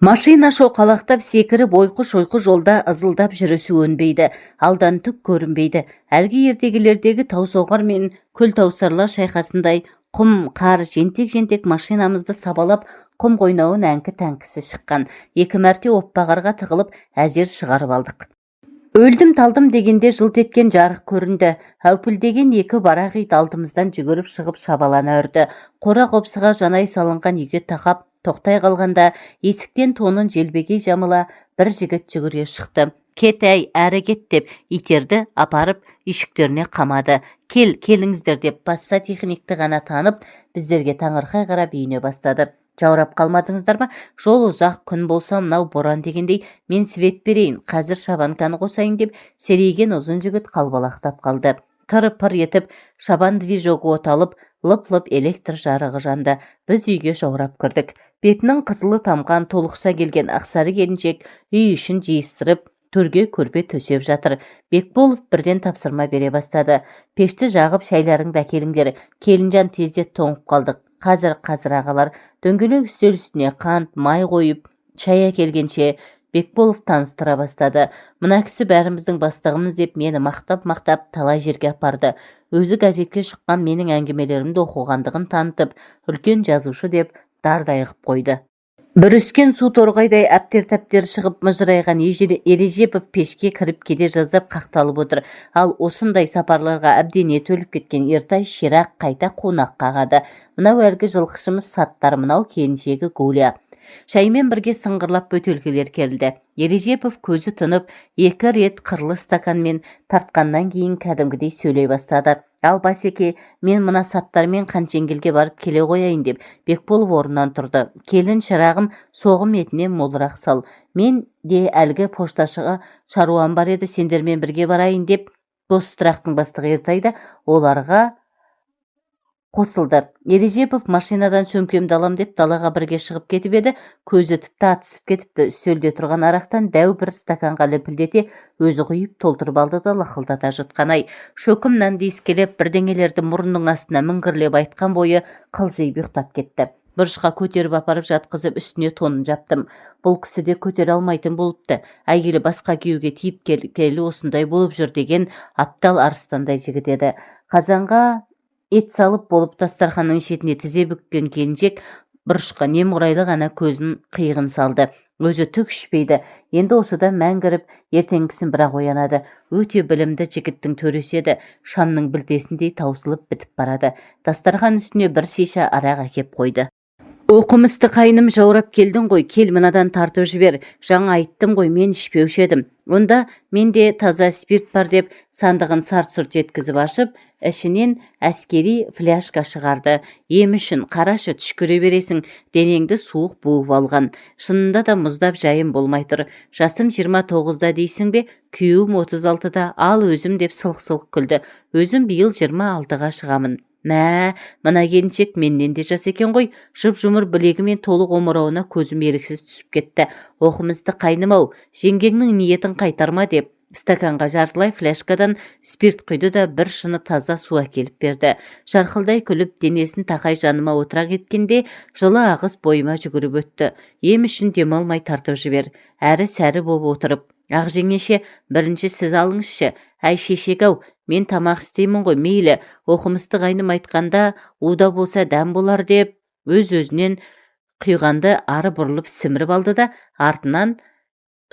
Машина шоқалақтап секіріп, ойқы-шойқы жолда ызылдап жүрісі өнбейді, алдан түк көрінбейді. Әлгі ертегілердегі таусоғар мен көлтауысарлар шайқасындай құм, қар жентек-жентек машинамызды сабалап, құм қойнауын әңкі-тәңкісі шыққан. Екі мәрте оппа қарға тығылып, әзер шығарып алдық. Өлдім-талдым дегенде жылт еткен жарық көрінді. Әупілдеген екі барақ ит алдымыздан жүгіріп шығып, шабалана үрді. Қора-қопсыға жанай салынған үйге тақап, тоқтай қалғанда есіктен тонын желбегей жамыла бір жігіт жүгіре шықты. «Кет, әй, әрі кет!» деп итерді, апарып үйшіктеріне қамады. «Кел, келіңіздер», деп бас сантехникті ғана танып, біздерге таңырқай қарап үйіне бастады. «Жаурап қалмадыңыздар ма? Жол ұзақ, күн болса мынау боран дегендей. Мен свет берейін, қазір шабанканы қосайын», деп серейген ұзын жігіт қалбалақтап қалды. Тыр-пыр етіп шабан движогы оталып, лып-лып электр жарығы жанды. Біз үйге жаурап кірдік. Бетінің қызылы тамған толықша келген ақсары келіншек үй ішін жиыстырып, төрге көрпе төсеп жатыр. Бекболов бірден тапсырма бере бастады: «Пешті жағып, шайларыңды әкеліңдер, келінжан, тездет, тоңып қалдық». «Қазір, қазір, ағалар». Дөңгелек үстел үстіне қант, май қойып, шай әкелгенше Бекболов таныстыра бастады: «Мына кісі бәріміздің бастығымыз», деп мені мақтап-мақтап талай жерге апарды. Өзі газетке шыққан менің әңгімелерімді оқығандығын танытып, үлкен жазушы деп дардай қып қойды. Бүріскен су торғайдай әптер-тәптер шығып, мыжырайған Ережепов пешке кіріп кете жаздап қақталып отыр. Ал осындай сапарларға әбден еті өліп кеткен Ертай ширақ қайта қунақ қағады: «Мынау әлгі жылқышымыз Саттар, мынау келіншегі Гуля». Шаймен бірге сыңғырлап бөтелкелер келді. Ережепов көзі тұнып, екі рет қырлы стаканмен тартқаннан кейін кәдімгідей сөйлей бастады: «Ал, басеке, мен мына Саттармен Қаншеңгелге барып келе қояйын», деп Бекболов орнынан тұрды. «Келін, шырағым, соғым етінен молырақ сал. Мен де әлгі пошташыға шаруам бар еді, сендермен бірге барайын», деп госстрахтың бастығы Ертай да оларға қосылды. Ережепов машинадан сөмкемді алам деп далаға бірге шығып кетіп еді, көзі тіпті атысып кетіпті. Үстелде тұрған арақтан дәу бір стаканға лүпілдете өзі құйып толтырып алды да лықылдата жұтқан. Ай, шөкім нанды иіскелеп, бірдеңелерді мұрнының астына міңгірлеп айтқан бойы қылжиып ұйықтап кетті. Бұрышқа көтеріп апарып жатқызып, үстіне тонын жаптым. Бұл кісі де көтере алмайтын болыпты. Әйелі басқа күйеуге тиіп келгелі осындай болып жүр деген аптал арыстандай жігіт еді. Қазанға ет салып болып, дастарханның шетіне тізе бүккен келіншек бұрышқа немқұрайлы ғана көзін қиығын салды. Өзі түк ішпейді, енді осыдан мәңгіріп, ертеңгісін бірақ оянады. Өте білімді жігіттің төресі еді, шамның білтесіндей таусылып бітіп барады. Дастархан үстіне бір шиша арақ әкеп қойды. «Оқымысты қайным, жаурап келдің ғой, кел, мынадан тартып жібер». «Жаңа айттым ғой, мен ішпеуші едім». «Онда менде таза спирт бар», деп сандығын сарт-сұрт еткізіп ашып, ішінен әскери фляжка шығарды. «Ем үшін, қарашы, түшкіре бересің, денеңді суық буып алған. Шынында да мұздап жайым болмай тұр. Жасым 29-да дейсің бе, күйеуім 36-да, ал өзім», деп сылқ-сылқ күлді. «Өзім биыл 26-ға шығамын». Мә, мына келіншек менен де жас екен ғой. Жұп-жұмыр білегі мен толық омырауына көзім еріксіз түсіп кетті. «Оқымысты қайным-ау, жеңгеңнің ниетін қайтарма», деп стаканға жартылай фляжкадан спирт құйды да, бір шыны таза су әкеліп берді. Жарқылдай күліп, денесін тақай жаныма отыра кеткенде жылы ағыс бойыма жүгіріп өтті. Ем үшін демалмай тартып жібер. Әрі сәрі болып отырып: «Ақ жеңеше, бірінші сіз алыңызшы». «Әй, шешек-ау, мен тамақ істеймін ғой». «Мейлі, оқымысты қайным айтқанда, у да болса дәм болар», деп өз-өзінен құйғанды ары бұрылып сіміріп алды да, артынан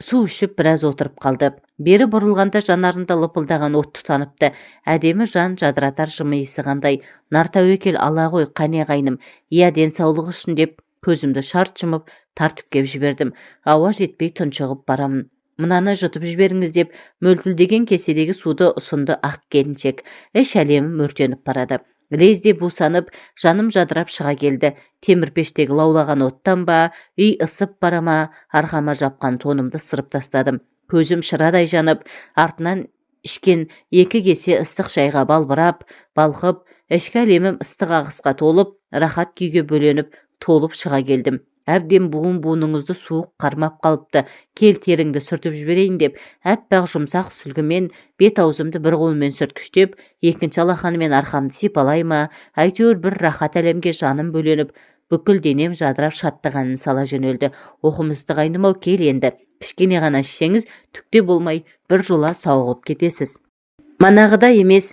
су ішіп біраз отырып қалды. Бері бұрылғанда жанарында лыпылдаған от тұтаныпты. Әдемі жан жадыратар жымиысы қандай! «Нартәуекел, ала ғой, қане, қайным». «Иә, денсаулығы үшін», деп көзімді шарт жұмып тартып кеп жібердім. Ауа жетпей тұншығып барамын. «Мынаны жұтып жіберіңіз», деп мөлтілдеген кеседегі суды ұсынды ақ келіншек. Іш әлемім өртеніп барады. Лезде бусанып, жаным жадырап шыға келді. Темір пештегі лаулаған оттан ба, үй ысып бара ма, арқама жапқан тонымды сырып тастадым. Көзім шырадай жанып, артынан ішкен екі кесе ыстық шайға балбырап балқып, ішкі әлемім ыстық ағысқа толып, рахат күйге бөленіп, толып шыға келдім. «Әбден буын-буыныңызды суық қармап қалыпты, кел, теріңді сүртіп жіберейін», деп аппақ жұмсақ сүлгімен бет-аузымды бір қолымен сүрткіштеп, екінші алақанымен арқамды сипалай ма, әйтеуір бір рахат әлемге жаным бөленіп, Бүкіл денем жадырап, шаттық әнін сала жөнелді. Оқымысты қайным-ау, кел енді, кішкене ғана ішсеңіз, түк те болмай, бір жола сауығып кетесіз. Манағыдай емес,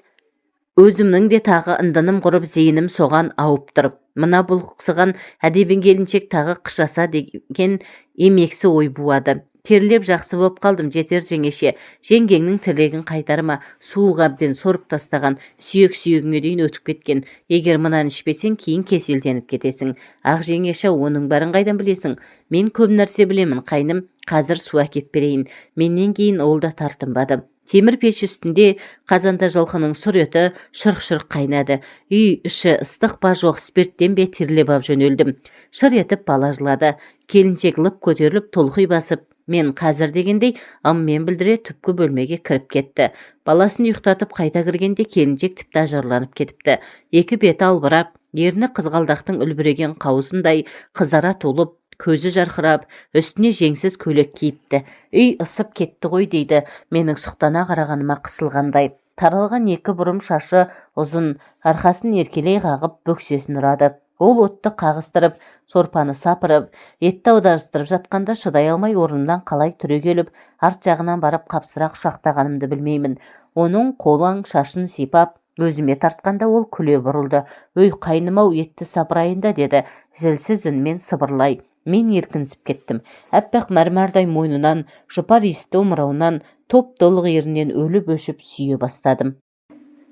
өзімнің де тағы ындыным құрып, зейінім соған ауып тұр. Мына бұлықсыған әдебін келіншек тағы қышаса деген емексі ой буады. Терлеп жақсы боп қалдым, жетер, жеңеше. Жеңгеңнің тілегін қайтарма. Суық әбден сорып тастаған, сүйек-сүйегіңе дейін өтіп кеткен. Егер мынаны ішпесең, кейін кеселденіп кетесің. Ақ, жеңеше, оның бәрін қайдан білесің? Мен көп нәрсе білемін, қайным. Қазір су әкеп берейін. Менен кейін ол да тартынбады. Темір пеш үстінде қазанда жылқының сұр еті шырқ-шырқ қайнады. Үй іші ыстық па, жоқ спирттен бе, терлеп ап жөнелдім. Шыр етіп бала жылады. Келіншек лып көтеріліп, толқи басып, мен қазір дегендей ыммен білдіре түпкі бөлмеге кіріп кетті. Баласын ұйықтатып қайта кіргенде келіншек тіпті ажарланып кетіпті. Екі беті албырап, ерні қызғалдақтың үлбіреген қауызындай қызара толып, көзі жарқырап, үстіне жеңсіз көйлек киіпті. Үй ысып кетті ғой, дейді менің сұқтана қарағаныма қысылғандай. Таралған екі бұрым шашы ұзын арқасын еркелей қағып, бөксесін ұрады. Ол отты қағыстырып, сорпаны сапырып, етті аударыстырып жатқанда шыдай алмай орнымнан қалай түрегеліп, арт жағынан барып қапсыра құшақтағанымды білмеймін. Оның қолаң шашын сипап, өзіме тартқанда ол күле бұрылды. Өй, қайным-ау, етті сапырайын да, деді зілсіз үнмен сыбырлай. Мен еркінсіп кеттім. Аппақ мәрмәрдай мойнынан, жұпар иісті омырауынан, топ-толық ернінен өліп-өшіп сүйе бастадым.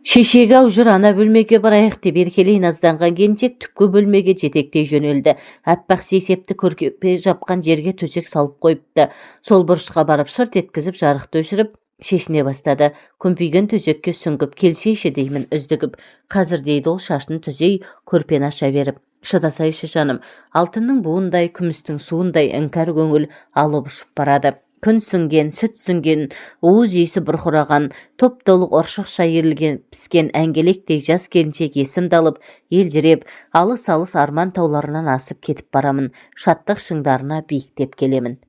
Шешегі-ау, жүр, ана бөлмеге барайық, деп еркелей назданған келіншек түпкі бөлмеге жетектей жөнелді. Аппақ сейсепті көрпе жапқан жерге төсек салып қойыпты. Сол бұрышқа барып шырт еткізіп жарықты өшіріп, шешіне бастады. Күмпиген төсекке сүңгіп келсейші, деймін үздігіп. Қазір, дейді ол шашын түзей, көрпені аша беріп. Шыдасайшы, жаным. Алтынның буындай, күмістің суындай іңкәр көңіл алып ұшып барады. Күн сіңген, сүт сіңген, уыз иісі бұрқыраған, топ-толық ұршықша иірілген піскен әңгелектей жас келіншек есімді алып, елжіреп, алыс-алыс арман тауларынан асып кетіп барамын, шаттық шыңдарына биіктеп келемін.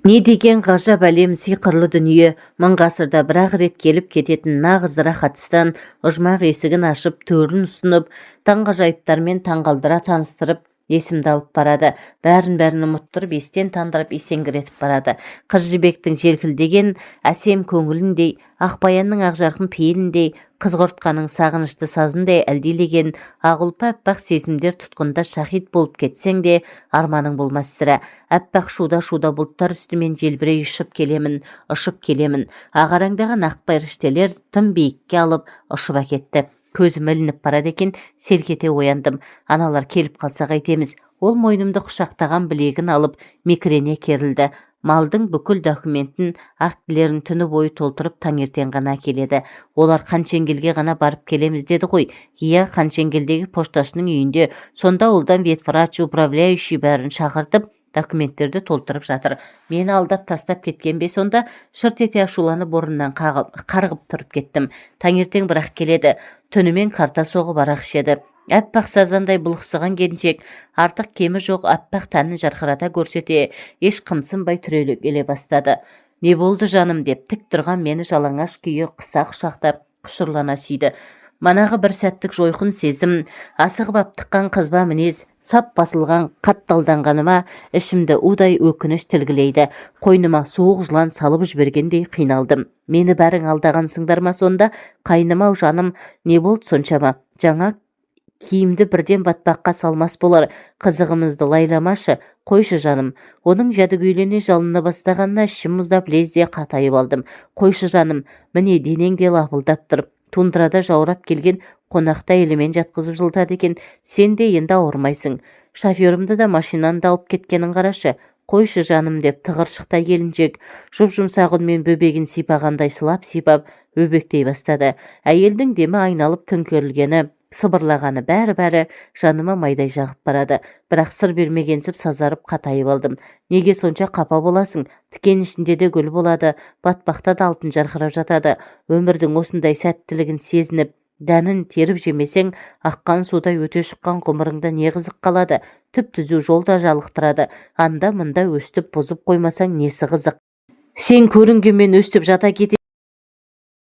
Не деген ғажап әлем, сиқырлы дүние! Мың ғасырда бір-ақ рет келіп кететін нағыз рахатстан ұжмақ есігін ашып, төрін ұсынып, таңғажайыптармен таңғалдыра таныстырып, есімді алып барады. Бәрін-бәрін ұмыттырып, естен тандырып, есеңгіретіп барады. Қыз Жібектің желкілдеген әсем көңіліндей, Ақбаянның ақжарқын пейіліндей, Қызғұртқаның сағынышты сазындай әлдилеген ақ ұлпа аппақ сезімдер тұтқында шахид болып кетсең де, арманың болмас сірә. Аппақ шуда-шуда бұлттар үстімен желбірей ұшып келемін, ұшып келемін. Ағараңдаған ақ періштелер тым биікке алып ұшып әкетті. Көзім ілініп барады екен, селк ете ояндым. Аналар келіп қалса қайтеміз? Ол мойнымды құшақтаған білегін алып, мекірене керілді. Малдың бүкіл документін, актілерін түні бойы толтырып, таңертең ғана әкеледі. Олар Қаншеңгелге ғана барып келеміз деді ғой. Иә, Қаншеңгелдегі пошташының үйінде. Сонда ауылдан ветврач, управляющий, бәрін шақыртып, документтерді толтырып жатыр. Мені алдап тастап кеткен бе сонда? Шырт ете ашуланып, орнымнан қарғып тұрып кеттім. Таңертең бірақ келеді. Түнімен карта соғып, арақ ішеді. Аппақ сазандай бұлықсыған келіншек артық кемі жоқ аппақ тәнін жарқырата көрсете, еш қымсынбай түрегеле бастады. Не болды, жаным, деп тік тұрған мені жалаңаш күйі қыса құшақтап, құшырлана сүйді. Манағы бір сәттік жойқын сезім, асығып аптыққан қызба мінез, сап басылған қатталданғаныма ішімді удай өкініш тілгілейді. Қойныма суық жылан салып жібергендей қиналдым. Мені бәрің алдағансыңдар ма сонда? Қайным-ау, жаным, не болды соншама? Жаңа киімді бірден батпаққа салмас болар. Қызығымызды лайламашы, қойшы, жаным. Оның жәдігөйлене жалына бастағанына ішім мұздап, лезде қатайып алдым. Қойшы, жаным, міне, денең де лапылдап тұр. Тундрада жаурап келген қонақты әйелімен жатқызып жылытады екен. Сен де енді ауырмайсың. Шоферімді да, машинаны да алып кеткенін қарашы. Қойшы, жаным, деп тығыршықтай келіншек жұп-жұмсақ үнмен бөбегін сипағандай сылап-сипап, өбектей бастады. Әйелдің демі айналып төңкерілгені, сыбырлағаны, бәрі-бәрі жаныма майдай жағып барады. Бірақ сыр бермегенсіп, сазарып, қатайып алдым. Неге сонша қапа боласың? Тікен ішінде де гүл болады, батпақта да алтын жарқырап жатады. Өмірдің осындай сәттілігін сезініп, дәнін теріп жемесең, аққан судай өте шыққан ғұмырыңда не қызық қалады? Түп-түзу жол да жалықтырады. Анда-мында өстіп бұзып қоймасаң, несі қызық? Сен көрінгенмен өстіп жата кете